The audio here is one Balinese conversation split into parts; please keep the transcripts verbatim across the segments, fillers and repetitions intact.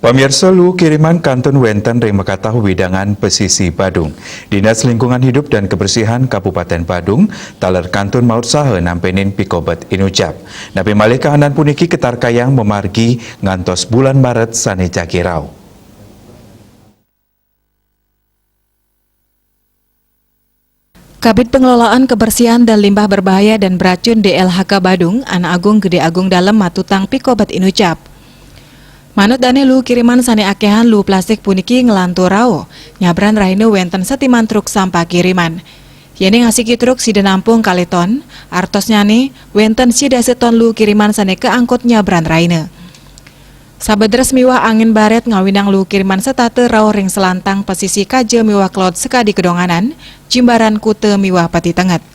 Pamirsa, luu kiriman kantun wénten ring makatah wewidangan pesisi Badung. Dinas Lingkungan Hidup dan Kebersihan Kabupaten Badung taler kantun maut saha nampenin pikobet inucap. Napi malih kahanan puniki katarkayang mamargi ngantos bulan Maret sané jagi rauh. Kabid Pengelolaan Kebersihan dan Limbah Berbahaya dan Beracun D L H K Badung, Anak Agung Gede Agung Dalem matutang pikobet inucap. Manut dané, luu kiriman sané akéhan luu plastik puniki nglantur rauh, nyabran rahina wénten setiman truk sampah kiriman. Yéning asiki truk sida nampung kalih ton, artosnyané wénten sida dasa ton luu kiriman sané kaangkut nyabran rahina. Sabedres miwah angin barét ngawinang luu kiriman setata rauh ring selantang pesisi kaja miwah kelod sakadi Kedonganan, Jimbaran Kuta miwah Peti Tenget.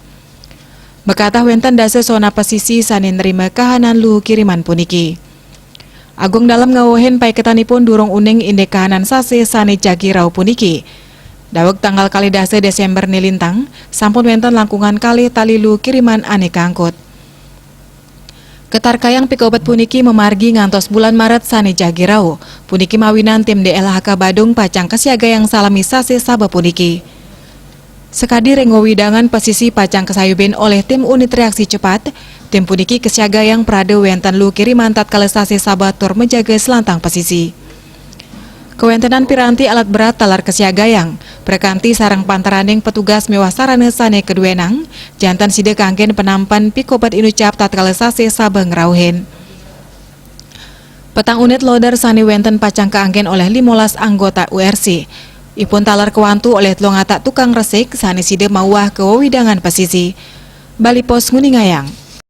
Makatah wénten dasa sona pesisi sané nrima kahanan luu kiriman puniki. Agung Dalem ngwewehin paiketanipun durung uning indik kahanan sasih sané jagi rauh puniki. Daweg tanggal kalih dasa Désémber né lintang, sampun wénten langkungan kalih tali luu kiriman ané kaangkut. Katarkayang pikobet puniki mamargi ngantos bulan Maret sané jagi rauh. Puniki mawinan tim D L H K Badung pacang kasiagayang salami sasih saba puniki. Sakadi ring wewidangan pesisi pacang kasayubin olih tim unit reaksi cepat, tim puniki kasiagayang prada wénten luu kiriman tatkala sasih saba tur majaga selantang pesisi. Kawéntenan piranti alat berat taler kasiagayang, prakanti sareng panteraning petugas miwah sarana sané kaduénang, janten sida kanggén panampen pikobet inucap tatkala sasih saba ngrauhin. Petang unit loader sané wénten pacang kaanggén olih limolas anggota U R C. Ipun taler kawantu olih telung atak tukang resik sané sida mauwah ka wewidangan pesisi. Bali Post nguningayang.